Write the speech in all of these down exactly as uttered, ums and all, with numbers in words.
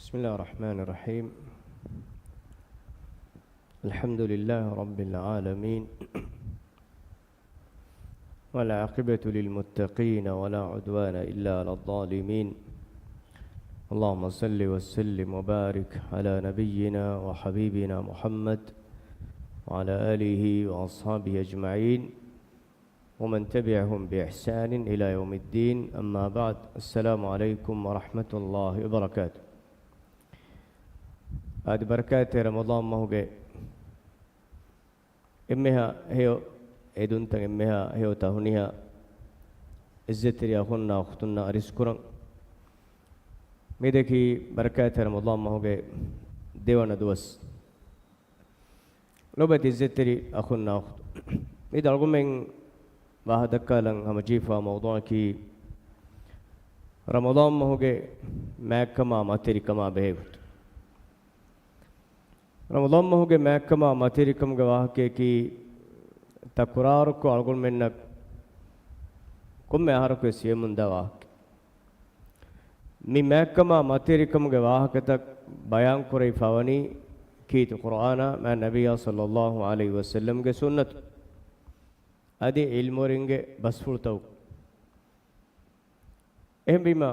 بسم الله الرحمن الرحيم. الحمد لله رب العالمين. والعاقبة للمتقين ولا عدوان إلا على الظالمين. اللهم صل وسلم وبارك على نبينا وحبيبنا محمد وعلى آله وأصحابه أجمعين ومن تبعهم بإحسان إلى يوم الدين. أما بعد. السلام عليكم ورحمة الله وبركاته. އާދެ، ބަރަކާތްތެރި ރަމަޟާން މަހުގެ އެންމެހާ ހެޔޮ އެދުންތައް، އެންމެހާ ހެޔޮ ތަހުނިޔާ އިއްޒަތްތެރި އަޚުންނާ އުޚްތުންނަށް އަރިސްކުރަން. މިއަދަކީ ބަރަކާތްތެރި ރަމަޟާން މަހުގެ ދެވަނަ ދުވަސް. ލޮބުވެތި އިއްޒަތްތެރި އަޚުންނާ އުޚްތުން، މި އަޅުގަނޑުމެން ވާހަކަދައްކާލަން ހަމަޖެހިފާ މައުޟޫޢަކީ ރަމަޟާން މަހުގެ މާތްކަމާ މަތިވެރިކަމާ ބެހޭ ގޮތުން. ރަމަޟާން މަހުގެ މާތްކަމާ މަތިވެރިކަމުގެ ވާހަކަޔަކީ ތަކުރާރުކޮށް އަޅުގަނޑުމެންނަށް ކޮންމެ އަހަރަކުވެސް ލިޔެމުންދާ ވާހަކަ. މި މާތްކަމާ މަތިވެރިކަމުގެ ވާހަކަތައް ބަޔާންކުރެވިފާވަނީ ކީރިތި ޤުރްއާނާ މާތް ނަބިއްޔާ ޞައްލައްލާހު ޢަލައިހި ވަސައްލަމްގެ ސުންނަތު އަދި ޢިލްމުވެރިންގެ ބަސްފުޅުތަކުން. އެހެންވީމަ،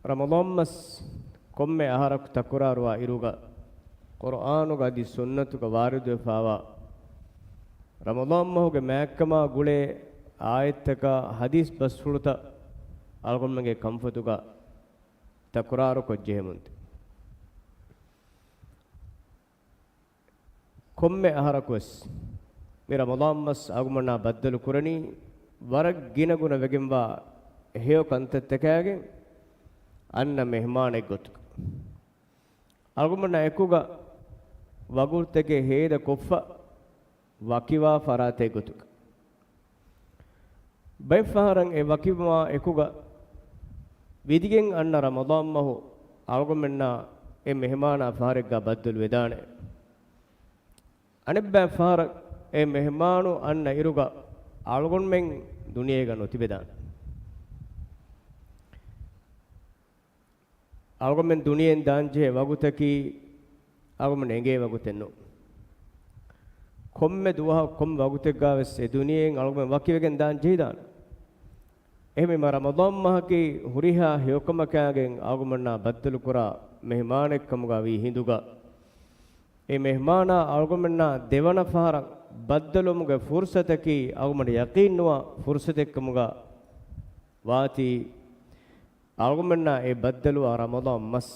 ރަމަޟާން މަސް ކޮންމެ އަހަރަކު ތަކުރާރުވާ އިރުގަ، ޤުރްއާނުގަ އަދި ސުންނަތުގަ ވާރިދުވެފާވާ ރަމަޟާން މަހުގެ މާތްކަމާ ގުޅޭ އާޔަތްތަކާ ޙަދީޘް ބަސްފުޅުތައް އަޅުގަނޑުމެންގެ ކަންފަތުގަ ތަކުރާރުކޮށް ޖެހެމުންދޭ. ކޮންމެ އަހަރަކުވެސް މި ރަމަޟާން މަސް އަޅުގަނޑުމެންނާ ބައްދަލު ކުރަނީ ވަރަށް ގިނަގުނަ ވެގެންވާ ހެޔޮ ކަންތައްތަކާގެން އަންނަ މެހްމާނެއް ގޮތުގަ. އަޅުގަނޑުމެންނާ އެކުގަ ވަގުތުތަކެއް ހޭދަ ކޮށްފަ ވަކިވާ ފަރާތެއް ގޮތުގަ. ބައެއް ފަހަރަށް އެ ވަކިވުމާ އެކުގަ ވިދިގެން އަންނަ ރަމަޟާން މަހު އަޅުގަނޑުމެންނާ އެ މެހްމާނާ ފަހަރެއްގަ ބައްދަލު ވެދާނެ. އަނެއްބައި ފަހަރަށް އެ މެހްމާނު އަންނަ އިރުގަ އަޅުގަނޑުމެން ދުނިޔޭގަ ނުތިބެދާނެ. އަޅުގަނޑުމެން ދުނިޔެއިން ދާންޖެހޭ ވަގުތަކީ އަޅުގަނޑުމެން އެނގޭ ވަގުތެއް ނޫން. ކޮންމެ ދުވަހަކު ކޮންމެ ވަގުތެއްގަވެސް އެ ދުނިޔެއިން އަޅުގަނޑުމެން ވަކިވެގެން ދާން ޖެހިދާނެ. އެހެންވީމަ ރަމަޟާން މަހަކީ ހުރިހާ ހެޔޮކަމަކާގެން އަޅުގަނޑުމެންނާ ބައްދަލުކުރާ މެހްމާނެއްކަމުގަ ވީ ހިނދުގަ، އެ މެހްމާނާ އަޅުގަނޑުމެންނާ ދެވަނަ ފަހަރަށް ބައްދަލުވުމުގެ ފުރުޞަތަކީ އަޅުގަނޑުމެން ޔަޤީންނުވާ ފުރުޞަތެއްކަމުގަ ވާތީ، އަޅުގަނޑުމެންނާ އެ ބައްދަލުވާ ރަމަޟާން މަސް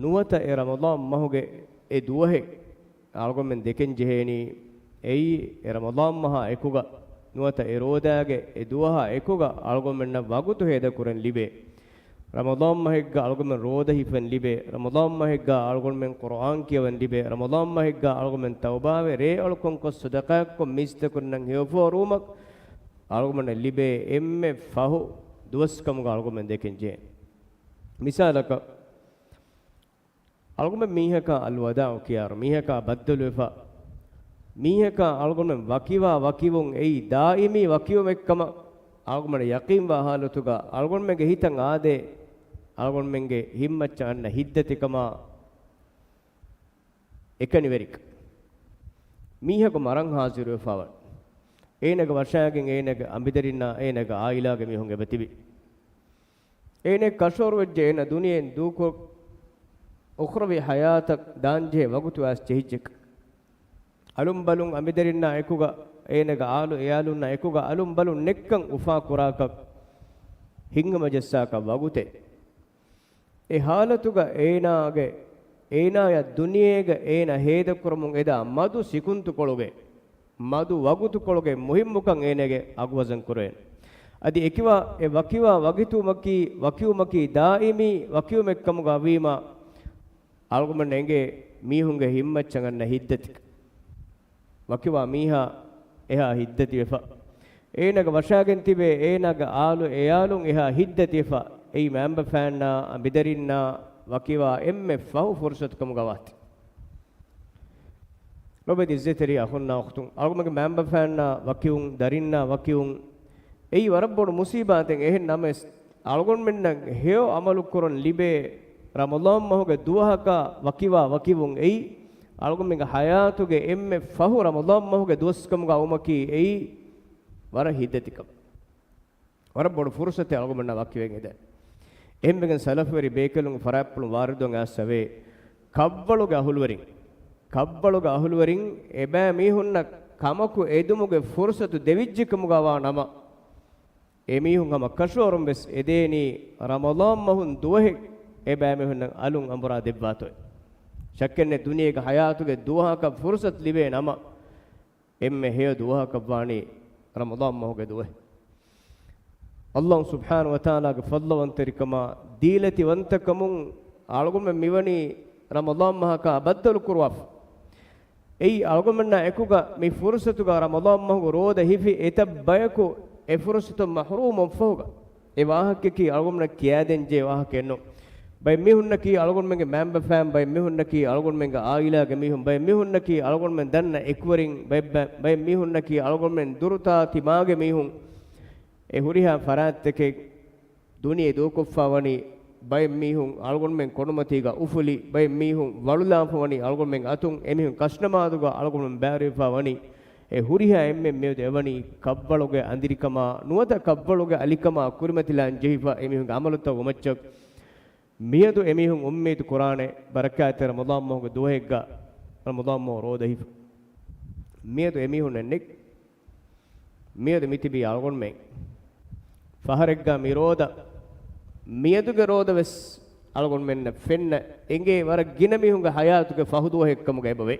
ނުވަތަ އެ ރަމަޟާން މަހުގެ އެ ދުވަހެއް އަޅުގަނޑުމެން ދެކެން ޖެހޭނީ، އެއީ އެ ރަމަޟާން މަހާ އެކުގަ ނުވަތަ އެ ރޯދާގެ އެ ދުވަހާ އެކުގަ އަޅުގަނޑުމެންނަށް ވަގުތު ހޭދަކުރަން ލިބޭ. ރަމަޟާން މަހެއްގަ އަޅުގަނޑުމެން ރޯދަ ހިފަން ލިބޭ. ރަމަޟާން މަހެއްގަ އަޅުގަނޑުމެން ޤުރުއާން ކިޔަވަން ލިބޭ. ރަމަޟާން މަހެއްގަ އަޅުގަނޑުމެން ތައުބާވެ ރޭއަޅުކަންކޮށް ޞަދަޤާތްކޮށް މީސްތަކުންނަށް ހެޔޮފޯރުވުމަށް އަޅުގަނޑަށް ލިބޭ އެންމެ ފަހު ދުވަސްކަމުގަ އަޅުގަނޑުމެން ދެކެން ޖެހޭ. މިސާލަކަށް، އަޅުގަނޑުމެން މީހަކާ އަލްވަދާޢު ކިޔާއިރު، މީހަކާ ބައްދަލުވެފަ، މީހަކާ އަޅުގަނޑުމެން ވަކިވާ ވަކިވުން އެއީ ދާއިމީ ވަކިވުމެއްކަމަށް އަޅުގަނޑުމެން ޔަޤީންވާ ހާލަތުގަ އަޅުގަނޑުމެންގެ ހިތަށް އާދޭ، އަޅުގަނޑުމެންގެ ހިތްމައްޗަށް އަންނަ ހިތްދަތިކަމާ އެކަނިވެރިކަން. މީހަކު މަރަން ހާޒިރުވެފަވަން، އޭނަގެ ވަށާގެން އޭނަގެ އަނބިދަރިންނާ އޭނަގެ އާއިލާގެ މީހުން އެބަތިބި. އޭނަ ކަށަވަރުވެއްޖެ އޭނަ ދުނިޔެއިން ދޫކޮށް އުޚްރަވީ ޙަޔާތަށް ދާންޖެހޭ ވަގުތު އައިސް ޖެހިއްޖެކަން. އަލުންބަލުން އަނބިދަރިންނާ އެކުގަ، އޭނަގެ އާލު އެއާލުންނާ އެކުގަ އަލުންބަލުން ނެއްކަން އުފާ ކުރާކަށް، ހިތްހަމަޖައްސާކަށް ވަގުތެއް. އެ ހާލަތުގަ އޭނާގެ، އޭނާޔަށް ދުނިޔޭގަ އޭނަ ހޭދަކުރަމުން އެދާ މަދު ސިކުންތުކޮޅުގެ، މަދު ވަގުތުކޮޅުގެ މުހިއްމުކަން އޭނަގެ އަގު ވަޒަން ކުރެވޭނެ. އަދި އެކިވާ، އެ ވަކިވާ ވަގުތުމަކީ، ވަކިވުމަކީ ދާއިމީ ވަކިވުމެއްކަމުގަ ވީމަ، އަޅުގަނޑުމެން އެނގޭ މީހުންގެ ހިތްމައްޗަށް އަންނަ ހިތްދަތި. ވަކިވާ މީހާ އެހާ ހިތްދަތިވެފަ، އޭނަގެ ވަށާގެން ތިބޭ އޭނާގެ އާލު އެއާލުން އެހާ ހިތްދަތިވެފަ، އެއީ މައިންބަފައިންނާ އަނބިދަރިންނާ ވަކިވާ އެންމެ ފަހު ފުރުޞަތު ކަމުގަ ވާތީ. ލޮބުވެތި އިއްޒަތްތެރި އަޚުންނާ އުޚްތުން، އަޅުގަނޑުމެންގެ މައިންބަފައިންނާ ވަކިވުން، ދަރިންނާ ވަކިވުން، އެއީ ވަރަށް ބޮޑު މުޞީބާތެއް. އެހެން ނަމަވެސް، އަޅުގަނޑުމެންނަށް ހެޔޮ އަމަލު ކުރަން ލިބޭ، ރަމަޟާން މަހުގެ ދުވަހަކަށް ވަކިވާ ވަކިވުން އެއީ، އަޅުގަނޑުމެންގެ ޙަޔާތުގެ އެންމެ ފަހު ރަމަޟާން މަހުގެ ދުވަސްކަމުގަ އައުމަކީ އެއީ، ވަރަށް ހިތްދަތިކަމެއް. ވަރަށް ބޮޑު ފުރުޞަތެއް އަޅުގަނޑުމެންނާ ވަކިވެގެން އެދެން. އެހެންވެގެން ސަލަފުވެރި ބޭކަލުންގެ ފަރާތްޕުޅުން ވާރިދުވަން އައިސް އެވޭ، ކަށްވަޅުގެ އަހުލުވެރިން، ކަށްވަޅުގެ އަހުލުވެރިން އެބައިމީހުންނަށް ކަމަކު އެދުމުގެ ފުރުޞަތު ދެވިއްޖެކަމުގަވާ ނަމަ، އެމީހުން ހަމަ ކަށަވަރުން ވެސް އެދޭނީ ރަމަޟާން މަހުން ދުވަހެއް އެބައިމީހުންނަށް އަލުން އަނބުރާ ދެއްވާތޯއޭ. ޝައްކެއްނެތް ދުނިޔޭގެ ޙަޔާތުގެ ދުވަހަކަށް ފުރުޞަތު ލިބޭ ނަމަ، އެންމެ ހެޔޮ ދުވަހަކަށްވާނީ ރަމަޟާން މަހުގެ ދުވަހެއް. ﷲ ސުބްޙާނަހޫ ވަތަޢާލާގެ ފަޟްލުވަންތެރިކަމާ ދީލަތިވަންތަކަމުން އަޅުގަނޑުމެން މިވަނީ ރަމަޟާން މަހަކާ ބައްދަލު ކުރުވާފަ. އެއީ އަޅުގަނޑުމެންނާ އެކުގަ މި ފުރުޞަތުގަ ރަމަޟާން މަހުގެ ރޯދަ ހިފި އެތައް ބަޔަކު އެ ފުރުޞަތުން މަޙްރޫމް އޮންފަހުގަ. އެ ވާހަކައަކީ އަޅުގަނޑުމެންނަށް ކިޔާދޭންޖެހޭ ވާހަކައެއް ނޫން. ބައެއް މީހުންނަކީ އަޅުގަނޑުމެންގެ މައިންބަފައިން، ބައެއް މީހުންނަކީ އަޅުގަނޑުމެންގެ އާއިލާގެ މީހުން، ބައެއް މީހުންނަކީ އަޅުގަނޑުމެން ދަންނަ އެކުވެރިން، ބައެއް، ބައެއް މީހުންނަކީ އަޅުގަނޑުމެން ދުރުތާ ތިމާގެ މީހުން. އެ ހުރިހާ ފަރާތްތަކެއް ދުނިޔެ ދޫކޮށްފަ ވަނީ، ބައެއް މީހުން އަޅުގަނޑުމެން ކޮނޑުމަތީގަ އުފުލި، ބައެއް މީހުން ވަޅުލާފަ ވަނީ އަޅުގަނޑުމެން އަތުން، އެމީހުން ކަށްނަމާދުގަ އަޅުގަނޑުމެން ބައިވެރިވެފަ ވަނީ. އެ ހުރިހާ އެންމެން މިއަދު އެވަނީ ކަށްވަޅުގެ އަނދިރިކަމާ ނުވަތަ ކަށްވަޅުގެ އަލިކަމާ ކުރިމަތިލާން ޖެހިފަ އެމީހުންގެ ޢަމަލުތައް ވުމަށްޗަށް. މިއަދު އެމީހުން އުއްމީދު ކުރާނެ ބަރަކާތްތެރި ރަމަޟާން މަހުގެ ދުވަހެއްގަ ރަމަޟާން މަހު ރޯދަ ހިފުން. މިއަދު އެމީހުންނެއް ނެތް. މިއަދު މިތިބީ އަޅުގަނޑުމެން. ފަހަރެއްގަ މި ރޯދަ، މިއަދުގެ ރޯދަ ވެސް އަޅުގަނޑުމެންނަށް ފެންނަ އެނގޭ ވަރަށް ގިނަ މީހުންގެ ޙަޔާތުގެ ފަހު ދުވަހެއްކަމުގަ އެބަވޭ.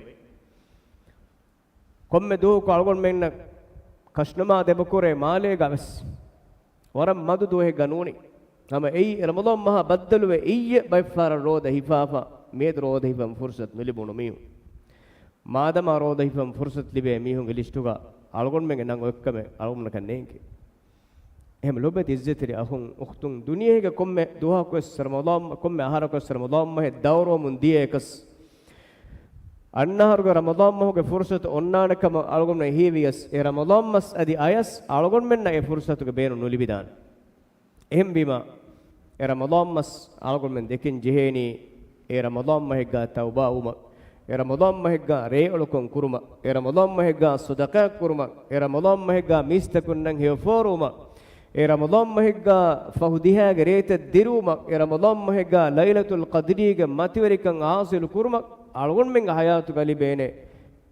ކޮންމެ ދުވަހަކު އަޅުގަނޑުމެންނަށް ކަށްނަމާދު އެބަކުރޭ މާލޭގަ ވެސް. ވަރަށް މަދު ދުވަހެއްގަ ނޫނީ. ހަމަ އެއީ ރަމަޟާން މަހާ ބައްދަލުވެ އިއްޔެ ބައެއްފަހަރަށް ރޯދަ ހިފާފަ، މިއަދު ރޯދަ ހިފަން ފުރުޞަތު ނުލިބުނު މީހުން. މާދަމާ ރޯދަ ހިފަން ފުރުޞަތު ލިބޭ މީހުންގެ ލިސްޓުގަ އަޅުގަނޑުމެންގެ ނަން އޮތްކަމެއް އަޅުގަނޑަކަށް ނޭނގޭ. އެހެން ލޮބުވެތި ޢިއްޒަތްތެރި އަޚުން އުޚްތުން، ދުނިޔޭގެ ކޮންމެ ދުވަހަކުވެސް ރަމަޟާން، ކޮންމެ އަހަރަކުވެސް ރަމަޟާން މަހެއް ދައުރުވަމުން ދިޔައެކަސް، އަންނަ އަހަރުގެ ރަމަޟާން މަހުގެ ފުރުޞަތު އޮންނާނެ ކަމަށް އަޅުގަނޑުމެން ހީވިޔަސް، އެ ރަމަޟާން މަސް އަދި އަޔަސް އަޅުގަނޑުމެންނަށް އެ ފުރުޞަތުގެ ބޭނުން ނުލިބިދާނެ. އެހެންވީމަ، އެ ރަމަޟާން މަސް އަޅުގަނޑުމެން ދެކެން ޖެހޭނީ، އެ ރަމަޟާން މަހެއްގަ ތައުބާވުމަށް، އެ ރަމަޟާން މަހެއްގަ ރޭއަޅުކަން ކުރުމަށް، އެ ރަމަޟާން މަހެއްގަ ޞަދަޤާތް ކުރުމަށް، އެ ރަމަޟާން މަހެއްގަ މީސްތަކުންނަށް ހެޔޮފޯރުވުމަށް، އެ ރަމަޟާން މަހެއްގަ ފަހު ދިހައިގެ ރޭތައް ދިރުވުމަށް، އެ ރަމަޟާން މަހެއްގަ ލައިލަތުލް ޤަދްރީގެ މަތިވެރިކަން ޙާޞިލު ކުރުމަށް އަޅުގަނޑުމެންގެ ޙަޔާތުގަ ލިބޭނެ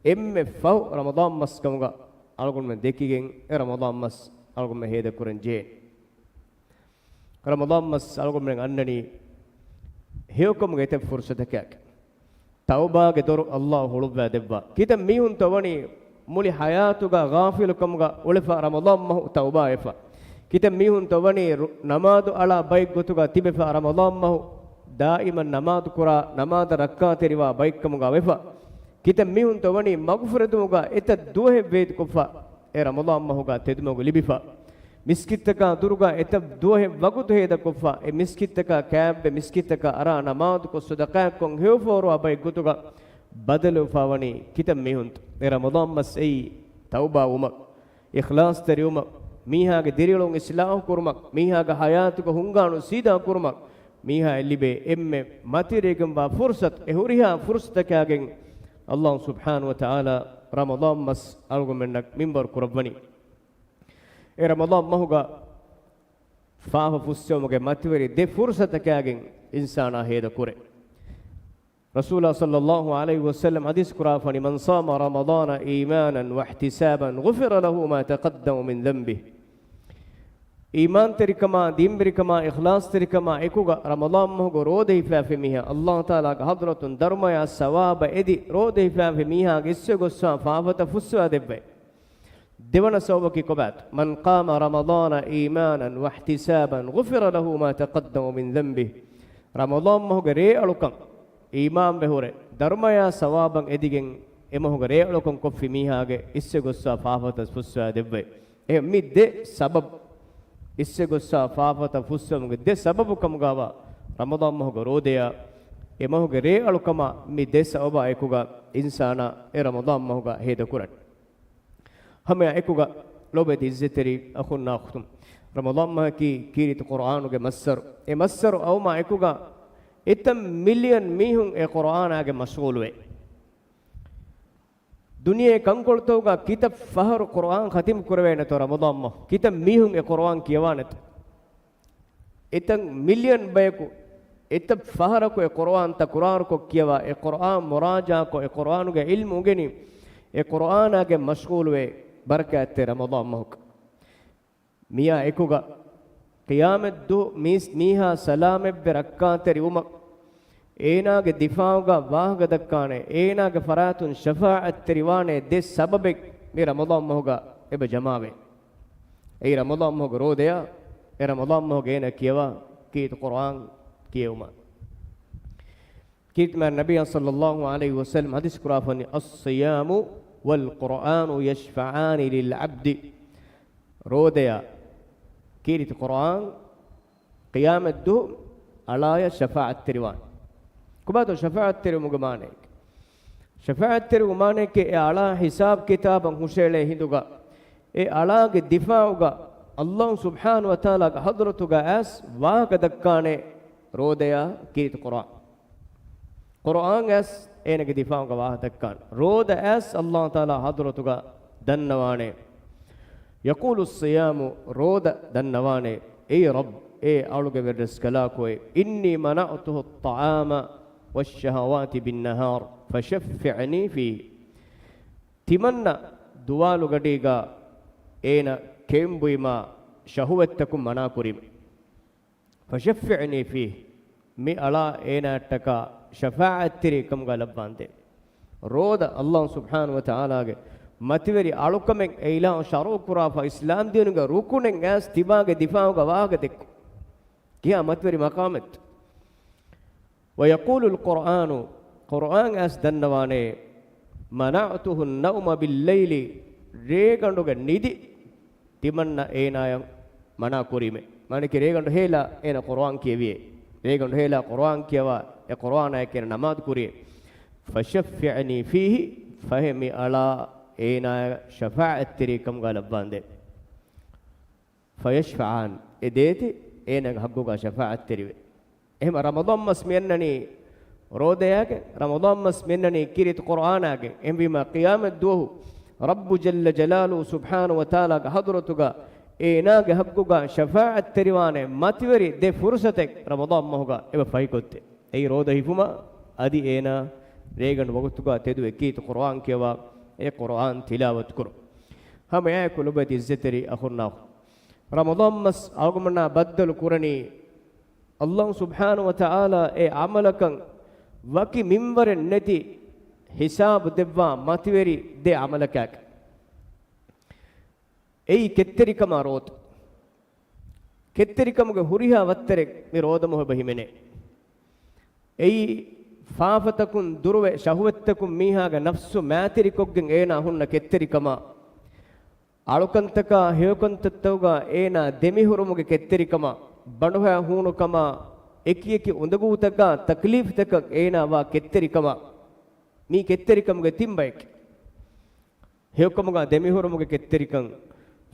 އެންމެ ފަހު ރަމަޟާން މަސް ކަމުގަ އަޅުގަނޑުމެން ދެކިގެން އެ ރަމަޟާން މަސް އަޅުގަނޑުމެން ހޭދަކުރަން ޖެހޭނެ. ރަމަޟާން މަސް އަޅުގަނޑުމެން އަންނަނީ ހެޔޮކަމުގެ އެތައް ފުރުޞަތަކާގެ. ތައުބާގެ ދޮރު ﷲ ހުޅުއްވާ ދެއްވާ. ކިތައް މީހުންތޯ ވަނީ މުޅި ޙަޔާތުގަ ޣާފިލުކަމުގަ އުޅެފަ ރަމަޟާން މަހު ތައުބާވެފަ. ކިތައް މީހުންތޯ ވަނީ ރު-، ނަމާދު އަޅާ ބައެއް ގޮތުގަ ތިބެފަ ރަމަޟާން މަހު ދާއިމަށް ނަމާދު ކުރާ، ނަމާދަށް ރައްކާތެރިވާ ބައެއްކަމުގަ ވެފަ. ކިތައް މީހުންތޯ ވަނީ މަގުފުރެދުމުގަ އެތައް ދުވަހެއް ވޭތުކޮށްފަ އެ ރަމަޟާން މަހުގަ ތެދުމަގު ލިބިފަ. މިސްކިތްތަކާ ދުރުގަ އެތައް ދުވަހެއް ވަގުތު ހޭދަކޮށްފަ، އެ މިސްކިތްތަކާ ކާއެއްވެ މިސްކިތްތަކާ އަރާ ނަމާދުކޮށް ޞަދަޤާތްކޮށް ހެޔޮފޯރުވާ ބައެއް ގޮތުގަ ބަދަލުވެފަ ވަނީ ކިތައް މީހުންތޯ. އެ ރަމަޟާން މަސް އެއީ ތައުބާވުމަށް، އިޚްލާޞްތެރިވުމަށް، މީހާގެ ދިރިއުޅުން އިޞްލާޙު ކުރުމަށް، މީހާގެ ޙަޔާތުގެ ހުންގާނު ސީދާ ކުރުމަށް، މީހާއަށް ލިބޭ އެންމެ މަތިވެރިވެގެންވާ ފުރުޞަތު. އެ ހުރިހާ ފުރުޞަތަކާގެން ﷲ ސުބްޙާނަހޫ ވަތަޢާލާ ރަމަޟާން މަސް އަޅުގަނޑުމެންނަށް މިންވަރު ކުރައްވަނީ. އެ ރަމަޟާން މަހުގަ ފާފަ ފުއްސެވުމުގެ މަތިވެރި ދެ ފުރުޞަތަކާގެން އިންސާނާ ހޭދަކުރޭ. ރަސޫލާ ޞައްލައްލާހު ޢަލައިހި ވަސައްލަމަ ޙަދީޘް ކުރާފަނި، "من صام رمضان إيمانا واحتسابا غفر له ما تقدم من ذنبه." އީމާންތެރިކަމާ، ދީންވެރިކަމާ، އިޚްލާޞްތެރިކަމާ އެކުގަ ރަމަޟާން މަހުގަ ރޯދަ ހިފާފި މީހާ، ﷲ ތަޢާލާގެ ޙަޟްރަތުން ދަރުމަޔާ ސަވާބަށް އެދި ރޯދަ ހިފާފި މީހާގެ އިސްވެ ގޮއްސާ ފާފަތައް ފުއްސަވާ ދެއްވައި. ދެވަނަ ސަބަބަކީ ކޮބާތޯ؟ "من قام رمضان إيمانا واحتسابا غفر له ما تقدم من ذنبه." ރަމަޟާން މަހުގެ ރޭއަޅުކަން އީމާންވެ ހުރެ، ދަރުމަޔާ ސަވާބަށް އެދިގެން އެ މަހުގެ ރޭއަޅުކަން ކޮށްފި މީހާގެ އިސްވެ ގޮއްސާ ފާފަތައް ފުއްސަވާ ދެއްވައި. އެ މި ދެ ސަބަބު، އިސްވެ ގޮއްސާ ފާފަތައް ފުއްސެވުމުގެ ދެ ސަބަބު ކަމުގަވާ ރަމަޟާން މަހުގެ ރޯދަޔާ، އެ މަހުގެ ރޭއަޅުކަމާ، މި ދެ ސަބަބާ އެކުގަ އިންސާނާ އެ ރަމަޟާން މަހުގަ ހޭދަކުރަން. ހަމައެއާ އެކުގަ ލޮބުވެތި ޢިއްޒަތްތެރި އަޚުންނާ އުޚްތުން، ރަމަޟާން މަހަކީ ކީރިތި ޤުރްއާނުގެ މައްސަރު. އެ މައްސަރު އައުމާ އެކުގަ އެތައް މިލިއަން މީހުން އެ ޤުރްއާނާގެ މަޝްޣޫލުވޭ. ދުނިޔެ ކަންކޮޅުތަކުގަ ކިތައް ފަހަރު ޤުރްއާން ޚަތިމް ކުރެވޭނެތޯ ރަމަޟާން މަހު؟ ކިތައް މީހުން އެ ޤުރްއާން ކިޔަވާނެތޯ؟ އެތައް މިލިއަން ބަޔަކު އެތައް ފަހަރަކު އެ ޤުރްއާން ތަކުރާރުކޮށް ކިޔަވާ، އެ ޤުރްއާން މުރާޖާކޮށް، އެ ޤުރްއާނުގެ ޢިލްމު އުނގެނި، އެ ޤުރްއާނާގެ މަޝްޣޫލުވޭ ބަރަކާތްތެރި ރަމަޟާން މަހުގަ. މިއާ އެކުގަ ޤިޔާމަތްދުވަހު މީސް މީހާ ސަލާމަތްވެ ރައްކާތެރިވުމަށް އޭނާގެ ދިފާޢުގަ ވާހަކަ ދައްކާނެ، އޭނާގެ ފަރާތުން ޝަފާޢަތްތެރިވާނެ ދެ ސަބަބެއް މި ރަމަޟާން މަހުގަ އެބަ ޖަމާވޭ. އެއީ ރަމަޟާން މަހުގެ ރޯދަޔާ، އެ ރަމަޟާން މަހުގެ އޭނާ ކިޔަވާ ކީރިތި ޤުރްއާން ކިޔެވުމާ. ކީރިތިމާ ނަބިއްޔާ ޞައްލައްލާހު ޢަލައިހި ވަސައްލަމަ ޙަދީޘް ކުރާފަނި، "الصيام والقرآن يشفعان للعبد." ރޯދަޔާ ކީރިތި ޤުރްއާން ޤިޔާމަތްދުވަހު އަޅާޔަށް ޝަފާޢަތްތެރިވާނެ. ކޮބާތޯ ޝަފާޢަތްތެރިވުމުގެ މާނައެއް؟ ޝަފާޢަތްތެރިވުމުގެ މާނައެކޭ އެ އަޅާ ހިސާބް ކިތާބަށް ހުށައެޅޭ ހިނދުގަ އެ އަޅާގެ ދިފާޢުގަ އައްލާހު ސުބްޙާނަހު ވަތަޢާލާގެ ޙަޟްރަތުގަ އައިސް ވާހަކަ ދައްކާނެ ރޯދަޔާ ކީރިތި ޤުރްއާން. ޤުރްއާން އައިސް އޭނަގެ ދިފާޢުގަ ވާހަކަ ދައްކާނެ. ރޯދަ އައިސް އައްލާހު ތަޢާލާ ޙަޟްރަތުގަ ދަންނަވާނެ. يقول الصيام، ރޯދަ ދަންނަވާނެ، "أي رب، އޭ އަޅުގެ ވެރިރަސްކަލާކޮއެ، إني منعته الطعام والشهوات بالنهار، فشفعني فيه." ތިމަންނަ ދުވާލުގަޑީގަ އޭނަ ކެއުން ބުއިމާ ޝަހުވަތްތަކުން މަނާކުރީމެ. فشفعني فيه، މި އަޅާ އޭނާއަށްޓަކާ ޝަފާޢަތްތެރި ކަމުގަ ލައްވާނދޭ. ރޯދަ އައްލާހު ސުބްޙާނަހު ވަތަޢާލާގެ މަތިވެރި އަޅުކަމެއް އެ އިލާހު ޝަރުޢު ކުރާފަ، އިސްލާމް ދީނުގެ ރުކުނެއް އައިސް ތިބާގެ ދިފާޢުގަ ވާހަކަ ދެއްކު. ކިހާ މަތިވެރި މަޤާމެއްތޯ؟ ويقول القرآن، ޤުރްއާން އައިސް ދަންނަވާނެ، منعته النوم بالليل، ރޭގަނޑުގަ ނިދި ތިމަންނަ އޭނާޔަށް މަނާ ކުރީމެ. މާނައަކީ ރޭގަނޑު ހޭލާ އޭނަ ޤުރްއާން ކިޔެވިއޭ. ރޭގަނޑު ހޭލާ ޤުރްއާން ކިޔަވާ، އެ ޤުރްއާނާއެކީ އޭނަ ނަމާދު ކުރިއޭ. فشفعني فيه، ފަހެ މި އަޅާ އޭނާޔަށް ޝަފާޢަތްތެރި ކަމުގަ ލައްވާނދޭ. فيشفعان، އެ ދޭތި އޭނާގެ ޙައްޤުގަ ޝަފާޢަތްތެރިވޭ. އެހެން ރަމަޟާން މަސް މިއަންނަނީ ރޯދަޔާގެ، ރަމަޟާން މަސް މިއަންނަނީ ކީރިތި ޤުރްއާނާގެ. އެހެންވީމާ ޤިޔާމަތް ދުވަހު ރައްބު ޖައްލަ ޖަލާލުހު ސުބްޙާނަހު ވަތަޢާލާގެ ޙަޟްރަތުގަ އޭނާގެ ޙައްޤުގަ ޝަފާޢަތްތެރިވާނެ މަތިވެރި ދެ ފުރުޞަތެއް ރަމަޟާން މަހުގަ އެބަ ފަހިކޮށްދޭ. އެއީ ރޯދަ ހިފުމާ އަދި އޭނާ ރޭގަނޑު ވަގުތުގަ ތެދުވެ ކީރިތި ޤުރްއާން ކިޔަވާ، އެ ޤުރްއާން ތިލާވަތު ކުރުން. ހަމައެއާއެކު ލޮބުވެތި އިއްޒަތްތެރި އަޚުންނާ އުޚްތުން، ރަމަޟާން މަސް އަޅުގަނޑުމެންނާ ބައްދަލު ކުރަނީ އައްލާހު ސުބްޙާނަހު ވަތަޢާލާ އެ ޢަމަލަކަށް ވަކި މިންވަރެއް ނެތި ހިސާބު ދެއްވާ މަތިވެރި ދެ ޢަމަލަކާގެ. އެއީ ކެތްތެރިކަމާ ރޯދަ. ކެތްތެރިކަމުގެ ހުރިހާ ވައްތަރެއް މި ރޯދަމަހު އެބަ ހިމެނޭ. އެއީ ފާފަތަކުން ދުރުވެ، ޝަހުވަތްތަކުން މީހާގެ ނަފްސު މައިތިރިކޮށްގެން އޭނާ ހުންނަ ކެތްތެރިކަމާ، އަޅުކަންތަކާ ހެޔޮކަންތައްތަކުގަ އޭނާ ދެމިހުރުމުގެ ކެތްތެރިކަމާ، ބަނޑުހައި ހޫނުކަމާ، އެކިއެކި އުނދަގޫތަކާ ތަކްލީފްތަކަށް އޭނާ ވާ ކެތްތެރިކަމާ، މީ ކެތްތެރިކަމުގެ ތިން ބަޔަކީ. ހެޔޮކަމުގަ ދެމިހުރުމުގެ ކެތްތެރިކަން،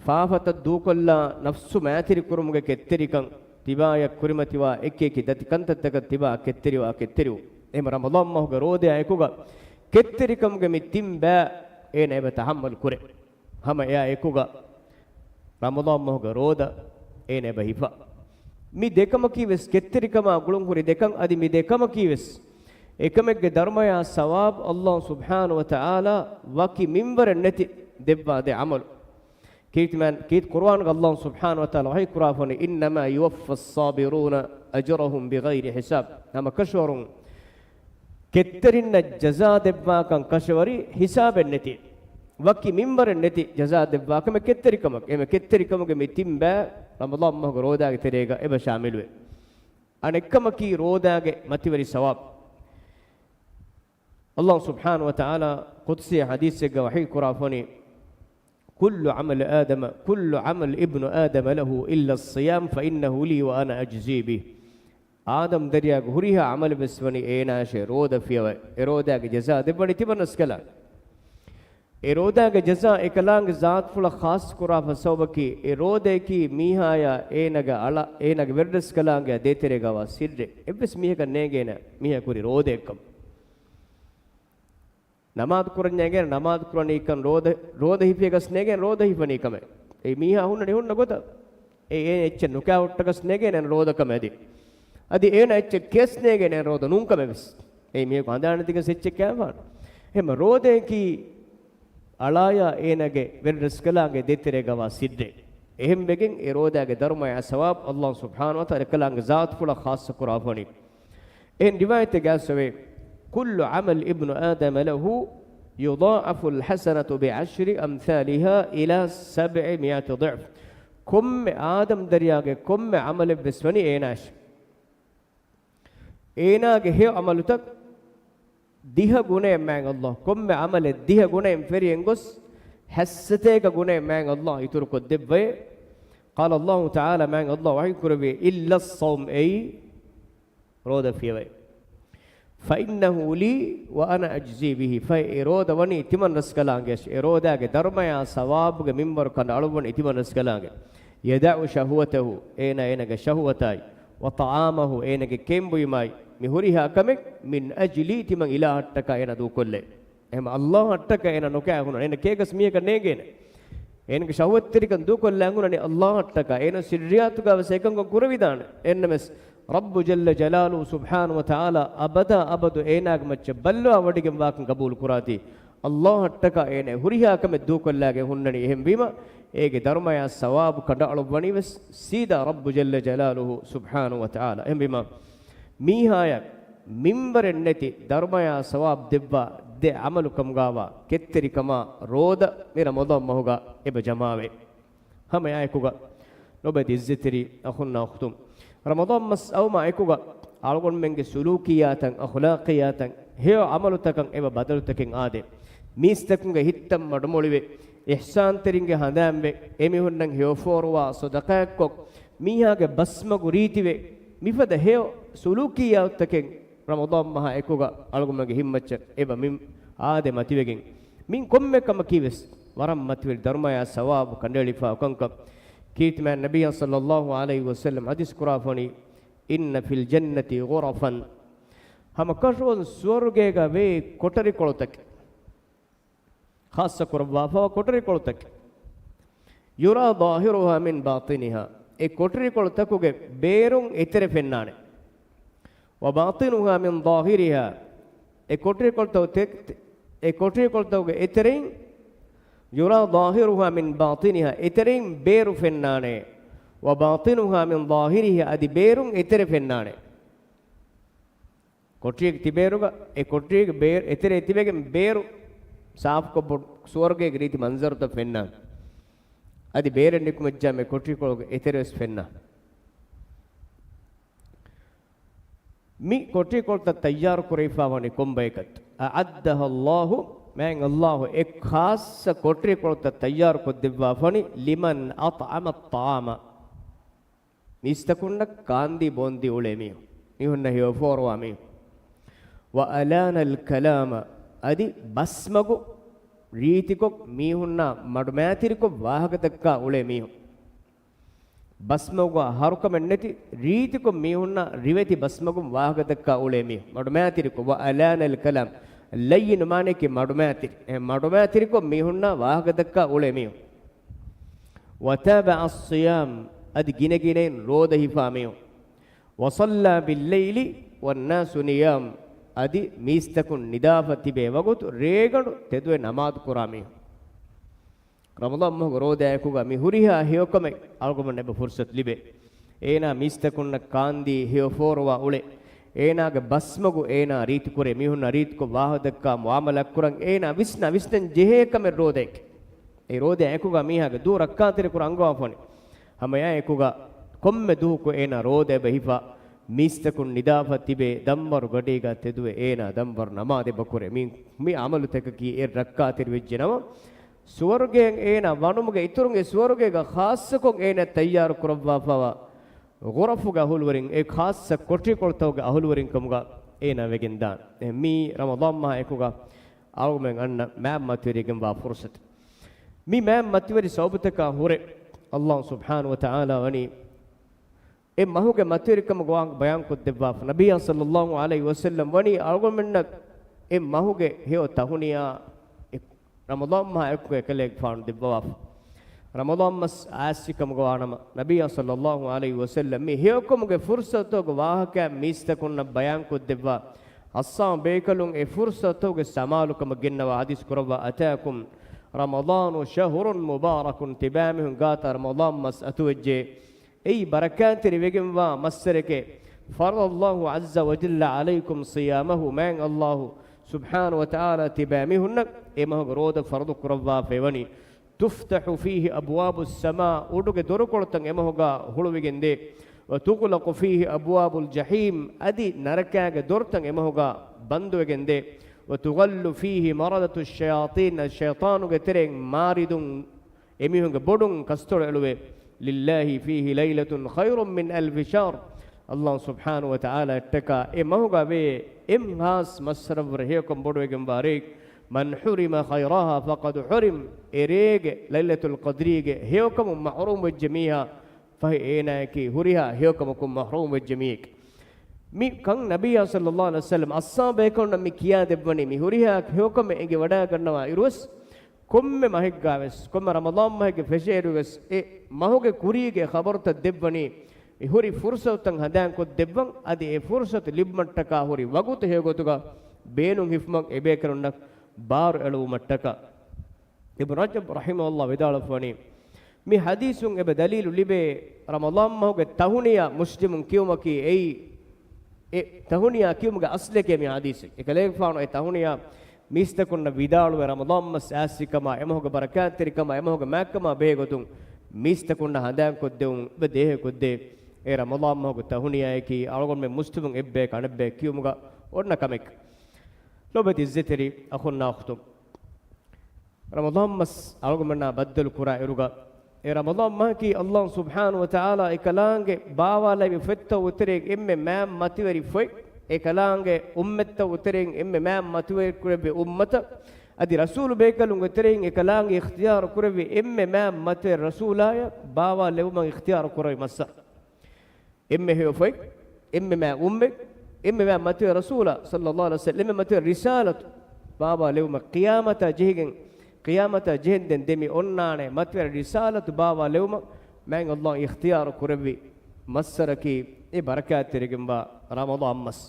ފާފަތައް ދޫކޮށްލާ ނަފްސު މައިތިރިކުރުމުގެ ކެތްތެރިކަން، ތިބާޔަށް ކުރިމަތިވާ އެކިއެކި ދަތި ކަންތައްތަކަށް ތިބާ ކެތްތެރިވާ ކެތްތެރިވުން. އެހެން ރަމަޟާން މަހުގެ ރޯދަޔާ އެކުގަ ކެތްތެރިކަމުގެ މި ތިން ބައި އޭނަ އެބަ ތަޙައްމަލް ކުރޭ. ހަމަ އެއާ އެކުގަ ރަމަޟާން މަހުގެ ރޯދަ އޭނަ އެބަ ހިފާ. މި ދެކަމަކީ ވެސް ކެތްތެރިކަމާ ގުޅުން ހުރި ދެކަން. އަދި މި ދެކަމަކީ ވެސް އެކަމެއްގެ ދަރުމަޔާ ސަވާބު އައްލާހު ސުބްޙާނަހު ވަތަޢާލާ ވަކި މިންވަރެއް ނެތި ދެއްވާ ދެ ޢަމަލު. ކީރިތިމާން، ކީރިތި ޤުރުއާންގަ އައްލާހު ސުބްޙާނަހު ވަތަޢާލާ ވަޙީ ކުރާފަނި، إنما يوفى الصابرون أجرهم بغير حساب. ހަމަ ކަށަވަރުން ކެތްތެރިންނަށް ޖަޒާ ދެއްވާކަން ކަށަވަރީ ހިސާބެއް ނެތި، ވަކި މިންވަރެއް ނެތި ޖަޒާ ދެއްވާކަމެއް ކެތްތެރިކަމަކަށް. އެމެ ކެތްތެރިކަމުގެ މި ތިން ބައި ރަމަޟާން މަހުގެ ރޯދާގެ ތެރޭގަ އެބަ ޝާމިލުވޭ. އަނެއްކަމަކީ ރޯދާގެ މަތިވެރި ސަވާބު. އައްލާހު ސުބްޙާނަހު ވަތަޢާލާ ޤުދުސީ ޙަދީޘެއްގަ ވަޙީ ކުރާފަނި، كل عمل آدم، كل عمل ابن آدم له إلا الصيام فإنه لي وأنا أجزي به. އާދަމް ދަރިޔާގެ ހުރިހާ ޢަމަލެއް ވެސް ވަނީ އޭނާއަށޭ ރޯދަ ފިޔަވައި. އެ ރޯދާގެ ޖަޒާ ދެއްވަނީ ތިމަންނަސްކަލާ. އެ ރޯދާގެ ޖަޒާ އެކަލާނގެ ޒާތުފުޅަށް ޚާއްޞަކުރާފަ ސަބަބަކީ، އެ ރޯދައަކީ މީހާޔާ އޭނާގެ އަޅާ، އޭނާގެ ވެރިރަސްކަލާނގެ ދޭތެރޭގަވާ ސިއްރެއް. އެއްވެސް މީހަކަށް ނޭނގޭނެ މީހާ ކުރި ރޯދައެއްކަމަށް. ނަމާދު ކުރަންޏާ އެނގޭނެ ނަމާދު ކުރަނީކަން، ރޯދަ، ރޯދަ ހިފޭ ގޮސް ނޭނގޭނެ ރޯދަ ހިފަނީ ކަމެއް. އެ މީހާ ހުންނަނީ ހުންނަ ގޮތަށް. އެ އޭނަ އެއްޗެއް ނުކާ ހުއްޓަ ގޮސް ނޭނގޭނެ ރޯދަ ކަމެއް އަދި. އަދި އޭނަ އެއްޗެއް ކޭސް ނޭނގޭނެ ރޯދަ ނޫން ކަމެއް ވެސް. އެ މީހަކު ހަނދާން ނެތިގެން އެއްޗެއް ކާފާނެ. އެހެން ރޯދައަކީ އަޅާޔާ އޭނާގެ ވެރިރަސްކަލާނގެ ދޭތެރޭގަވާ ސިއްރެއް. އެހެންވެގެން އެ ރޯދާގެ ދަރުމަޔާ ސަވާބު ﷲ ސުބްޙާނަހޫ ވަތަޢާލާ އެކަލާނގެ ޒާތުފުޅަށް ޚާއްޞަކުރާފަނީ. އެހެން ރިވާޔަތެއް ގާސްވޭ، كل عمل ابن آدم له يضاعف الحسنة بعشر أمثالها إلى سبعمائة ضعف. ކޮންމެ އާދަމް ދަރިޔާގެ ކޮންމެ ޢަމަލެއްވެސް ވަނީ އޭނާއަށް. އޭނާގެ ހެޔޮ ޢަމަލުތައް ދިހަ ގުނައެއް މާތް ﷲ، ކޮންމެ ޢަމަލެއް ދިހަ ގުނައިން ފެށިގެން ގޮސް، ހަތްސަތޭކަ ގުނައެއް މާތް ﷲ އިތުރުކޮށްދެއްވައޭ. قال الله تعالى، މާތް ﷲ ވަޙީކުރެއްވިއޭ، إلا الصوم، އެއީ ރޯދަ ފިޔަވައި. فإنه لي وأنا أجزي به، ފަހެ އެ ރޯދަ ވަނީ ތިމަން ރަސްކަލާނގެއަށް، އެ ރޯދާގެ ދަރުމަޔާ ސަވާބުގެ މިންވަރު ކަނޑައަޅުއްވަނީ ތިމަން ރަސްކަލާނގެ. يدع شهوته، އޭނާ އޭނާގެ ޝަހުވަތާއި، وطعامه، އޭނާގެ ކެންބުއިމާއި، މި ހުރިހާ ކަމެއް، من أجلي، ތިމަން އިލާހަށްޓަކާ އޭނާ ދޫކޮށްލޭ. އެހެން ﷲ އަށްޓަކާ އޭނަ ނުކާ ހުންނަނީ. އޭނަ ކޭގަސް މީހަކަށް ނޭނގޭނެ. އޭނަގެ ޝަހުވަތްތެރިކަން ދޫކޮށްލާ ހުންނަނީ ﷲ އަށްޓަކާ. އޭނަ ސިއްރިއްޔާތުގަ ވެސް އެކަންކަން ކުރެވިދާނެ. އެހެންނަމަވެސް، ރައްބު ޖައްލަ ޖަލާލުހު ސުބްޙާނަހޫ ވަތަޢާލާ އަބަދާ އަބަދު އޭނާގެ މައްޗަށް ބައްލަވާ ވޮޑިގެން ވާކަން ގަބޫލު ކުރާތީ، ﷲ އަށްޓަކާ އޭނަ ހުރިހާ ކަމެއް ދޫކޮށްލާގެން ހުންނަނީ. އެހެންވީމަ، އޭގެ ދަރުމަޔާ ސަވާބު ކަނޑައަޅުއްވަނީ ވެސް ސީދާ ރައްބު ޖައްލަ ޖަލާލުހު ސުބްޙާނަހޫ ވަތަޢާލާ. އެހެންވީމަ، މީހާޔަށް މިންވަރެއް ނެތި ދަރުމަޔާ ސަވާބު ދެއްވާ ދެ ޢަމަލު ކަމުގާވާ ކެތްތެރިކަމާ ރޯދަ މި ރަމަޟާން މަހުގަ އެބަ ޖަމާވޭ. ހަމަ އެއާއެކުގަ ލޮބުވެތި އިއްޒަތްތެރި އަޚުންނާ އުޚްތުން، ރަމަޟާން މަސް އައުމާ އެކުގަ އަޅުގަނޑުމެންގެ ސުލޫކިއްޔާތަށް، އަޚުލާޤިއްޔާތަށް، ހެޔޮ ޢަމަލުތަކަށް އެބަ ބަދަލުތަކެއް އާދޭ. މީސްތަކުންގެ ހިތްތައް މަޑުމޮޅިވެ، އިޙްސާންތެރިންގެ ހަނދާންވެ، އެމީހުންނަށް ހެޔޮފޯރުވާ ޞަދަޤާތްކޮށް، މީހާގެ ބަސްމަގު ރީތިވެ، މިފަދަ ހެޔޮ ސުލޫކިއްޔާތަކެއް ރަމަޟާން މަހާ އެކުގަ އަޅުގަނޑުމެންގެ ހިތްމައްޗަށް އެބަ މި އާދެ މަތިވެގެން، މި ކޮންމެ ކަމަކީ ވެސް ވަރަށް މަތިވެރި ދަރުމަޔާ ސަވާބު ކަނޑައެޅިފާ ކަންކަން. ކީރިތިމާ ނަބިއްޔާ ޞައްލައްލާހު ޢަލައިހި ވަސައްލަމް ޙަދީޘް ކުރާފަނީ، إن في الجنة غرفا، ހަމަކަށަވަރުން ސުވަރުގޭގަ ވޭ ކޮޓަރިކޮޅުތަކެއް، ޚާއްޞަ ކުރައްވާފަވާ ކޮޓަރިކޮޅުތަކެއް، يرى ظاهرها من باطنها، އެ ކޮޓަރިކޮޅުތަކުގެ ބޭރުން އެތެރެ ފެންނާނެ. وباطنها من ظاهرها، އެ ކޮޓަރިކޮޅުތަކު ތެ-، އެ ކޮޓަރިކޮޅުތަކުގެ އެތެރެއިން، يرى ظاهرها من باطنها، އެތެރެއިން ބޭރު ފެންނާނެ. وباطنها من ظاهرها، އަދި ބޭރުން އެތެރެ ފެންނާނެ. ކޮޓަރިއެއް ތިބޭރުގަ، އެ ކޮޓަރީގެ ބޭރު، އެތެރެ ތިބެގެން ބޭރު ސާފުކޮށް ބޮޑު ސުވަރުގޭގެ ރީތި މަންޒަރުތައް ފެންނާނެ. އަދި ބޭރެއް ނިކުމެއްޖާމެ ކޮޓަރިކޮޅުގެ އެތެރެވެސް ފެންނާނެ. މި ކޮޓަރިކޮޅުތައް ތައްޔާރު ކުރެވިފާވަނީ ކޮންބަޔަކަށް؟ أعدها الله، މާތް ﷲ އެ ޚާއްޞަ ކޮޓަރިކޮޅުތައް ތައްޔާރު ކޮށްދެއްވާފަނީ، لمن أطعم الطعام، މީސްތަކުންނަށް ކާންދީ ބޯންދީ އުޅޭ މީހުން، މީހުންނަށް ހެޔޮފޯރުވާ މީހުން. وألان الكلام، އަދި ބަސްމަގު ރީތިކޮށް މީހުންނާ މަޑުމައިތިރިކޮށް ވާހަކަދައްކާ އުޅޭ މީހުން. ބަސްމަގުގަ ހަރުކަމެއް ނެތި ރީތިކޮށް މީހުންނާ ރިވެތި ބަސްމަގުން ވާހަކަދައްކާ އުޅޭ މީހުން. މަޑުމައިތިރިކޮށް، وألان الكلام، ލައްޔިނު މާނައަކީ މަޑުމައިތިރި. އެ މަޑުމައިތިރިކޮށް މީހުންނާ ވާހަކަދައްކާ އުޅޭ މީހުން. وتابع الصيام، އަދި ގިނަގިނައިން ރޯދަ ހިފާ މީހުން. وصلى بالليل والناس نيام، އަދި މީސްތަކުން ނިދާފަ ތިބޭ ވަގުތު ރޭގަނޑު ތެދުވެ ނަމާދު ކުރާ މީހުން. ރަމަޟާން މަހުގެ ރޯދައާއެކުގަ މި ހުރިހާ ހެޔޮކަމެއް އަޅުގަނޑުމެންނަށް އެބަ ފުރުޞަތު ލިބޭ. އޭނާ މީސްތަކުންނަށް ކާންދީ ހެޔޮފޯރުވާ އުޅޭ. އޭނާގެ ބަސްމަގު އޭނާ ރީތިކުރޭ. މީހުންނާ ރީތިކޮށް ވާހަކަދައްކާ މުޢާމަލާތްކުރަން އޭނާ ވިސްނާ ވިސްނަން ޖެހޭ ކަމެއް ރޯދައެކޭ. އެ ރޯދައާއެކުގަ މީހާގެ ދޫ ރައްކާތެރިކުރަން އަންގަވާފަނީ. ހަމައެއާއެކުގަ ކޮންމެ ދުވަހަކު އޭނާ ރޯދަ އެބަ ހިފާ، މީސްތަކުން ނިދާފަ ތިބޭ ދަންވަރު ގަޑީގަ ތެދުވެ އޭނާ ދަންވަރު ނަމާދެއް އެބަ ކުރޭ. މި، މި ޢަމަލުތަކަކީ އެ ރައްކާތެރިވެއްޖެ ނަމަ، ސުވަރުގެއަށް އޭނާ ވަނުމުގެ އިތުރުން އެ ސުވަރުގޭގަ ޚާއްޞަކޮށް އޭނާ ތައްޔާރު ކުރައްވާފަވާ ޣުރަފުގެ އަހުލުވެރިން، އެ ޚާއްޞަ ކޮޓަރިކޮޅުތަކުގެ އަހުލުވެރިން ކަމުގަ އޭނާ ވެގެންދާނެ. މީ ރަމަޟާން މަހާ އެކުގަ އަޅުގަނޑުމެން އަންނަ މާތް މަތިވެރިގެންވާ ފުރުސަތު. މި މާތް މަތިވެރި ސަބަބުތަކާ ހުރެ، އައްލާހު ސުބްޙާނަހު ވަތަޢާލާ ވަނީ އެ މަހުގެ މަތިވެރިކަމުގެ ވާހަކަ ބަޔާންކޮށްދެއްވާފަ. ނަބިއްޔާ ޞައްލައްލާހު ޢަލައިހި ވަސައްލަމް ވަނީ އަޅުގަނޑުމެންނަށް އެ މަހުގެ ހެޔޮ ތަހުނިޔާ އެ ރަމަޟާން މަހާ އެކުގަ އެކަލޭގެފާނު ދެއްވަވާފަ. ރަމަޟާން މަސް އާއްސިކަމުގަ ވާނަމަ، ނަބިއްޔާ ޞައްލައްލާހު ޢަލައިހި ވަސައްލަމް މި ހެޔޮކަމުގެ ފުރުޞަތުގެ ވާހަކައަށް މީސްތަކުންނަށް ބަޔާންކޮށްދެއްވާ، އައްޞާ ބޭކަލުން އެ ފުރުޞަތުގެ ސަމާލުކަމަށް ގެންނަވާ ޙަދީޘް ކުރައްވާ، "أتاكم رمضان شهر مبارك"، ތިބާމީހުން ގާތަށް ރަމަޟާން މަސް އަތުވެއްޖެ. އެއީ ބަރަކާތްތެރި ވެގެންވާ މައްސަރެކޭ. "فرض الله عز وجل عليكم صيامه"، މާތް އައްލާހު ސުބްޙާނަހު ވަތަޢާލާ ތިބާމީހުންނަށް އެ މަހުގެ ރޯދަ ފަރުޟު ކުރައްވާފައިވަނީ. "تفتح فيه أبواب السماء"، އުޑުގެ ދޮރުކޮޅުތައް އެ މަހުގަ ހުޅުވިގެންދޭ. "وتغلق فيه أبواب الجحيم"، އަދި ނަރަކާގެ ދޮރުތައް އެ މަހުގަ ބަންދުވެގެންދޭ. "وتغل فيه مردة الشياطين"، ޝައިޠާނުގެ ތެރެއިން މާރިދުން އެމީހުންގެ ބޮޑުން ކަސްތޮޅު އެޅުވޭ. "لله فيه ليلة خير من ألف شهر"، އައްލާހު ސުބްޙާނަހު ވަތަޢާލާ އަށްޓަކާ އެ މަހުގަ ވޭ އެއްހާސް މައްސަރަށްވުރެ ހެޔޮކަން ބޮޑުވެގެންވާ ރޭ. "من حرم خيرها فقد حرم"، އެ ރޭގެ ލައިލަތުލް ޤަދްރީގެ ހެޔޮކަމުން މަޙްރޫމް ވެއްޖެ މީހާ، ފަހެ އޭނާއަކީ ހުރިހާ ހެޔޮކަމަކުން މަޙްރޫމް ވެއްޖެ މީހެކޭ. މި ކަން ނަބިއްޔާ ޞައްލައްލާހު ޢަލައިހި ވަސައްލަމް އައްޞާ ބޭކަލުންނަށް މި ކިޔާދެއްވަނީ މި ހުރިހާ ހެޔޮކަމެއް އެނގިވަޑައިގަންނަވާ އިރުވެސް، ކޮންމެ މަހެއްގާވެސް، ކޮންމެ ރަމަޟާން މަހެއްގެ ފެށޭއިރުވެސް، އެ މަހުގެ ކުރީގެ ޚަބަރުތައް ދެއްވަނީ، މި ހުރި ފުރުޞަތުތައް ހަނދާންކޮށްދެއްވަން، އަދި އެ ފުރުޞަތު ލިބުމަށްޓަކާ ހުރި ވަގުތު ހެޔޮގޮތުގަ ބޭނުން ހިފުމަށް އެބޭކަލުންނަށް ބާރު އެޅުވުމަށްޓަކާ. އިބްނު ރަޖަބް ރަޙިމަހުﷲ ވިދާޅުވެފަވަނީ، މި ޙަދީޘުން އެބަ ދަލީލު ލިބޭ، ރަމަޟާން މަހުގެ ތަހުނިޔާ މުސްލިމުން ކިޔުމަކީ އެއީ، އެ ތަހުނިޔާ ކިޔުމުގެ އަސްލެކޭ މި ޙަދީޘެއް. އެކަލޭގެފާނު އެ ތަހުނިޔާ މީސްތަކުންނަށް ވިދާޅުވެ، ރަމަޟާން މަސް އާއްސިކަމާ، އެމަހުގެ ބަރަކާތްތެރިކަމާ، އެމަހުގެ މާތްކަމާ ބެހޭގޮތުން މީސްތަކުންނަށް ހަނދާންކޮށްދެވުން އެބަ ދޭހަކޮށްދޭ. އެ ރަމަޟާން މަހުގެ ތަހުނިޔާއަކީ އަޅުގަނޑުމެން މުސްލިމުން އެއްބަޔަކު އަނެއްބަޔަކަށް ކިޔުމުގަ އޮންނަ ކަމެއް. ލޮބުވެތި އިއްޒަތްތެރި އަޚުންނާ އުޚްތުން، ރަމަޟާން މަސް އަޅުގަނޑުމެންނާ ބައްދަލު ކުރާ އިރުގަ، އެ ރަމަޟާން މަހަކީ އައްލާހު ސުބްޙާނަހު ވަތަޢާލާ އެކަލާނގެ ބާވާލެއްވި ފޮތްތައް އުތެރެއިން އެންމެ މާތް މަތިވެރި ފޮތް، އެކަލާނގެ އުއްމަތްތައް އުތެރެއިން އެންމެ މާތް މަތިވެރި ކުރެއްވި އުއްމަތަށް، އަދި ރަސޫލު ބޭކަލުންގެ ތެރެއިން އެކަލާނގެ އިޚްތިޔާރު ކުރެއްވި އެންމެ މާތް މަތިވެރި ރަސޫލާޔަށް ބާވާލެވުމަށް އިޚްތިޔާރު ކުރެއްވި މައްސަރު. އެންމެ ހެޔޮ ފޮތް، އެންމެ މާތް އުއްމަތް، އެންމެ މާތް މަތިވެރި ރަސޫލާ ޞައްލައްލާހު ޢަލައިހި ވަސައްލަމް، އެންމެ މާތް މަތިވެރި ރިސާލަތު ބާވާލެވުމަށް ޤިޔާމަތާ ޖެހިގެން، ޤިޔާމަތާ ޖެހެންދެން ދެމި އޮންނާނެ މަތިވެރި ރިސާލަތު ބާވާލެވުމަށް މާތް އައްލާހު އިޚްތިޔާރު ކުރެއްވި މައްސަރަކީ އެ ބަރަކާތްތެރިގެންވާ ރަމަޟާން މަސް.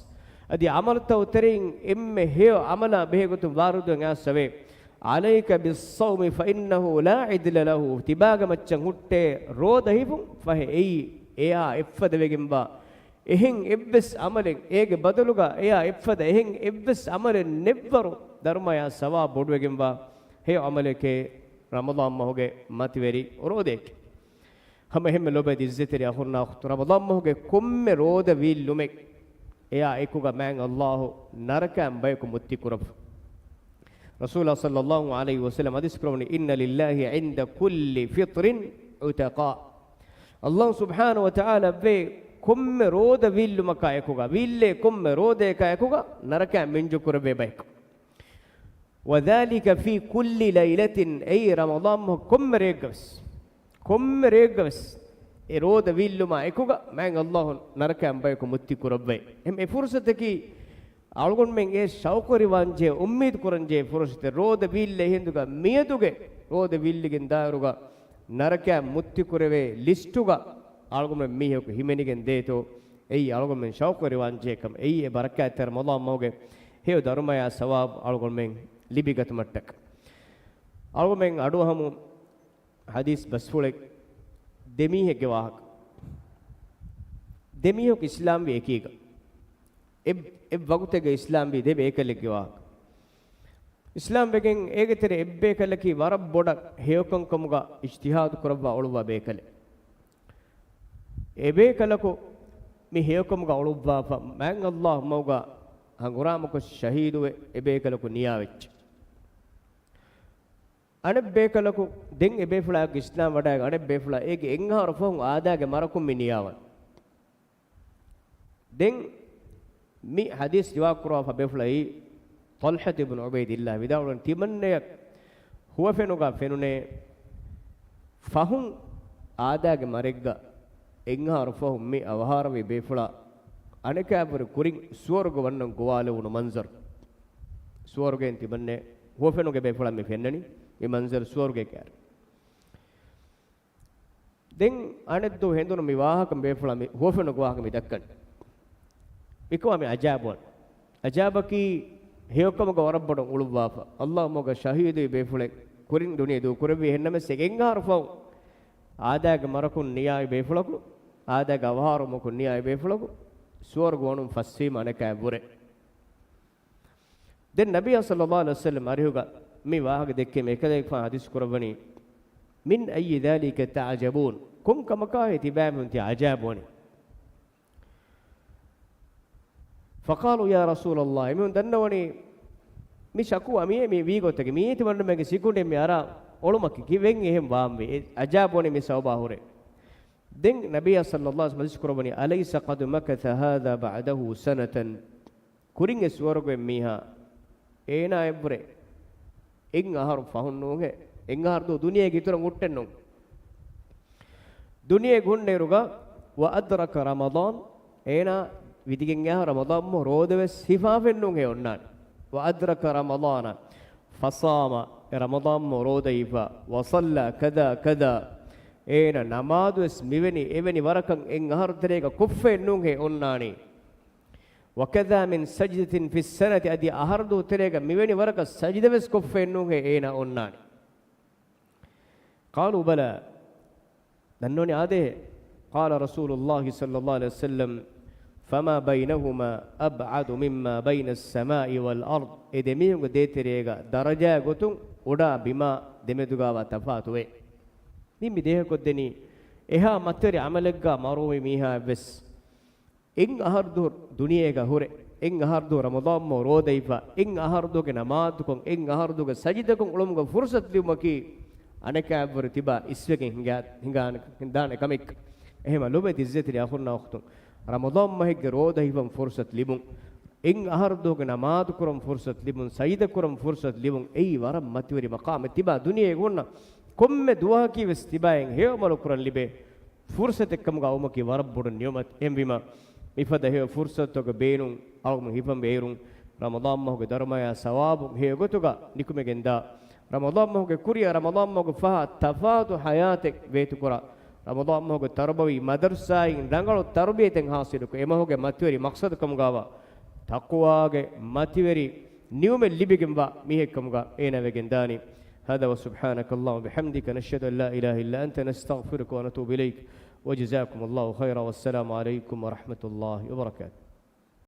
އަދި ޢަމަލުތައް ތެރެއިން އެންމެ ހެޔޮ ޢަމަލާ ބެހޭގޮތުން ވާރިދުވެ އައިސްފަވޭ. "عليك بالصوم فإنه لا عدل له"، ތިބާގެ މައްޗަށް ހުއްޓޭ ރޯދަ ހިފުން، ފަހެ އެއީ އެއާ އެއްފަދަ ވެގެންވާ، އެހެން އެއްވެސް ޢަމަލެއް، އޭގެ ބަދަލުގަ އެއާ އެއްފަދަ އެހެން އެއްވެސް ޢަމަލެއް ނެއްވަރު ދަރުމަޔާ ސަވާބު ބޮޑުވެގެންވާ ހެޔޮ ޢަމަލެކޭ ރަމަޟާން މަހުގެ މަތިވެރި ރޯދައެކޭ. ހަމަ އެހެންމެ ލޮބުވެތި އިއްޒަތްތެރި އަޚުންނާ އުޚްތުން، ރަމަޟާން މަހުގެ ކޮންމެ ރޯދަ ވީއްލުމެއް އެއާ އެކުގަ މާތް އައްލާހު ނަރަކައިން ބަޔަކު މުއްތި ކުރައްވާ. ރަސޫލާ ޞައްލައްލާހު ޢަލައިހި ވަސައްލަމް ޙަދީޘް ކުރައްވަނީ، "إن لله عند كل فطر عتقاء"، އައްލާހު ސުބްޙާނަހު ވަތަޢާލާ އެއްވެ ކޮންމެ ރޯދަ ވީއްލުމަކާ އެކުގަ، ވީއްލޭ ކޮންމެ ރޯދަޔަކާ އެކުގަ ނަރަކައިން މިންޖު ކުރެއްވޭ ބަޔަކު. "وذلك في كل ليلة"، އެއީ ރަމަޟާން މަހު ކޮންމެ ރެއެއްގަވެސް، ކޮންމެ ރެއެއްގަވެސް އެ ރޯދަ ވީއްލުމާ އެކުގަ މާތް އައްލާހު ނަރަކައިން ބަޔަކު މުއްތި ކުރައްވައި. އެހެން އެ ފުރުޞަތަކީ އަޅުގަނޑުމެން އެ ޝައުޤުވެރިވާންޖެހޭ، އުއްމީދު ކުރަންޖެހޭ ފުރުޞަތެއް. ރޯދަ ވީއްލޭ ހިނދުގަ މިއަދުގެ ރޯދަ ވީއްލިގެން ދާއިރުގަ ނަރަކައިން މުއްތި ކުރެވޭ ލިސްޓުގަ އަޅުގަނޑުމެން މީހަކު ހިމެނިގެން ދޭތޯ، އެއީ އަޅުގަނޑުމެން ޝައުޤުވެރިވާންޖެހޭ ކަމެއް. އެއީ އެ ބަރަކާތްތެރި ރަމަޟާން މަހުގެ ހެޔޮ ދަރުމަޔާ ސަވާބު އަޅުގަނޑުމެން ލިބިގަތުމަށްޓަކަ. އަޅުގަނޑުމެން އަޑުއަހަމު ޙަދީޘް ބަސްފުޅެއް، ދެމީހެއްގެ ވާހަކަ. ދެމީހަކު އިސްލާމްވި އެކީގަ. އެ، އެއް ވަގުތެއްގަ އިސްލާމްވީ ދެ ބޭކަލެއްގެ ވާހަކަ. އިސްލާމްވެގެން އޭގެ ތެރެ އެއްބޭކަލަކީ ވަރަށް ބޮޑަށް ހެޔޮކަންކަމުގަ އިޖްތިހާދު ކުރައްވާ އުޅުއްވާ ބޭކަލެއް. އެބޭކަލަކު މި ހެޔޮކަމުގަ އުޅުއްވާފަ، މާތް އައްލާހު މަގުގަ ހަނގުރާމަކޮށް ޝަހީދުވެ އެބޭކަލަކު ނިޔާވެއްޖެ. އަނެއްބޭކަލަކު ދެން އެބޭފުޅާއެކު އިސްލާމް ވަޑައިގެން އަނެއްބޭފުޅާ އޭގެ އެއްއަހަރު ފަހުން އާދައިގެ މަރަކުން މި ނިޔާވަން. ދެން މި ޙަދީޘް ރިވާ ކުރަވާފަ ބޭފުޅައީ ޠަލްޙަތު ބިން ޢުބައިދިއްލާ ވިދާޅުވަނީ، ތިމަންނަޔަށް ހުވަފެނުގަ ފެނުނޭ ފަހުން އާދައިގެ މަރެއްގަ އެއްއަހަރު ފަހުން މި އަވަހާރަވި ބޭފުޅާ އަނެކާވެރި ކުރިން ސުވަރުގެ ވަންނަން ގޮވާލެވުނު މަންޒަރު. ސުވަރުގެއިން ތިމަންނަ ހުވަފެނުގެ ބޭފުޅަށް މި ފެންނަނީ މި މަންޒަރު ސުވަރުގެ ކައިރި. ދެން އަނެއްދުވަހު ހެނދުނު މި ވާހަކަ ބޭފުޅާ މި ހުވަފެނުގެ ވާހަކަ މި ދައްކަނީ. މިކަމާ މި އަޖާބުވާނެ. އަޖާބަކީ ހެޔޮކަމުގަ ވަރަށް ބޮޑަށް އުޅުއްވާފަ. އައްލާހު މަގަށް ޝަހީދުވި ބޭފުޅެއް ކުރިން ދުނިޔެ ދޫކުރެއްވި. އެހެންނަމަވެސް އެއްއަހަރު ފަހު އާދައިގެ މަރަކުން ނިޔާވި ބޭފުޅަކު، އާދައިގެ އަވަހާރަވުމަކުން ނިޔާވި ބޭފުޅަކު ސުވަރުގެ ވަނުން ފަސްވީމަ އަނެކާއެއްވުރެ. ދެން ނަބިއްޔާ ޞައްލައްލާހު ޢަލައިހި ވަސައްލަމް އަރިހުގަ މި ވާހަކަ ދެއްކެވީމަ އެކަލޭގެފާނު ޙަދީޘް ކުރައްވަނީ، "من أي ذلك تعجبون؟" ކޮން ކަމަކާހޭ ތިބާމީހުން ތި އަޖާބުވަނީ؟ فقالوا يا رسول الله، އެމީހުން ދަންނަވަނީ، މި ޝަކުވާ މިއޭ މި ވީގޮތަކީ، މިއީ ތިމަންނަމެންގެ ސިކުނޑިން މި އަރާ އޮޅުމަކީ، ކި ވެން އެހެން ވާންވީ؟ އެ އަޖާބުވަނީ މި ސަބަބާ ހުރެ. ދެން ނަބިއްޔާ ޞައްލައްލާހު ޢަލައިހި ވަސައްލަމް ޙަދީޘް ކުރައްވަނީ، "أليس قد مكث هذا بعده سنة؟" ކުރިން އެ ސުވަރުގެ މީހާ އޭނާއެއްވުރެ އެއްއަހަރު ފަހުން ނޫންހޭ، އެއްއަހަރު ދު-، ދުނިޔޭގެ އިތުރަށް ހުއްޓެއްނޫން. ދުނިޔޭގަ ހުންނައިރުގަ، "وأدرك رمضان"، އޭނާ ވިދިގެން އެއްއަހަރު ރަމަޟާން މަހު ރޯދަވެސް ހިފާފައެއްނޫންހޭ އޮންނާނެ. "وأدرك رمضان فصام"، އެ ރަމަޟާން މަހު ރޯދަ ހިފާ، "وصلى كذا كذا"، އޭނާ ނަމާދުވެސް މިވެނި އެވެނި ވަރަކަށް އެއްއަހަރު ތެރޭގަ ކޮށްފައެއްނޫންހޭ އޮންނާނީ. "وكذا من سجدة في السنة"، އަދި އަހަރު ދު ތެރޭގަ މިވެނި ވަރަކަށް ސަޖިދަވެސް ކޮށްފައެއްނޫންހޭ އޭނާ އޮންނާނީ. قالوا بلى، ދަންނަވަނީ އާދޭހޭ. قال رسول الله صلى الله عليه وسلم، "فما بينهما أبعد مما بين السماء والأرض"، އެ ދެމީހުންގެ ދޭތެރޭގަ ދަރަޖާ ގޮތުން އުޑާ ބިމާ ދެމެދުގާވާ ތަފާތުވޭ. މި މި ދޭހަކޮށްދެނީ، އެހާ މަތިވެރި ޢަމަލެއްގަ މަރުވުމި މީހާއެއްވެސް އެއްއަހަރު ދު ދުނިޔޭގަ ހުރެ، އެއްއަހަރު ދު ރަމަޟާން މަހު ރޯދަ ހިފާ، އެއްއަހަރު ދުގެ ނަމާދުކޮށް، އެއްއަހަރު ދުގެ ސަޖިދަކޮށް އުޅުމުގެ ފުރުޞަތު ލިބުމަކީ، އަނެކާއެއްވުރެ ތިބާ އިސްވެގެން ހިނގާ، ހިނގާނެ، ހިނދާނެ ކަމެއް. އެހެމަ ލޮބެތި އިއްޒަތްތެރި އަޚުންނާ އުޚްތުން، ރަމަޟާން މަހެއްގެ ރޯދަ ހިފަން ފުރުޞަތު ލިބުން، އެއްއަހަރު ދުގެ ނަމާދު ކުރަން ފުރުޞަތު ލިބުން، ސަޖިދަ ކުރަން ފުރުޞަތު ލިބުން، އެއީ ވަރަށް މަތިވެރި މަޤާމެއް. ތިބާ ދުނިޔޭގަ ހުންނަ ކޮންމެ ދުވަހަކީވެސް ތިބާއިން ހެޔޮ ޢަމަލު ކުރަން ލިބޭ ފުރުޞަތެއްކަމުގަ އައުމަކީ ވަރަށް ބޮޑު ނިޢުމަތެއް. އެހެންވީމަ، މިފަދަ ހެޔޮ ފުރުޞަތުތަކުގެ ބޭނުން އަޅުގަނޑު ހިފަންވީ އޭރުން، ރަމަޟާން މަހުގެ ދަރުމަޔާ ސަވާބު ހެޔޮ ގޮތުގަ ނިކުމެގެންދާ، ރަމަޟާން މަހުގެ ކުރިއަށް ރަމަޟާން މަހުގެ ފަހާ ތަފާތު ޙަޔާތެއް ވޭތުކުރާ، ރަމަޟާން މަހުގެ ތަރުބަވީ މަދަރުސާއިން ރަނގަޅު ތަރުބިޔަތެއް ޙާޞިލުކޮށް، އެ މަހުގެ މަތިވެރި މަޤްޞަދު ކަމުގަވާ، ތަޤްވާގެ މަތިވެރި ނިޢުމަތް ލިބިގެންވާ މީހެއްކަމުގަ އޭނާ ވެގެންދާނީ. هذا وسبحانك اللهم وبحمدك، نشهد أن لا إله إلا أنت، نستغفرك ونتوب إليك. وجزاكم الله خيرا، والسلام عليكم ورحمة الله وبركاته.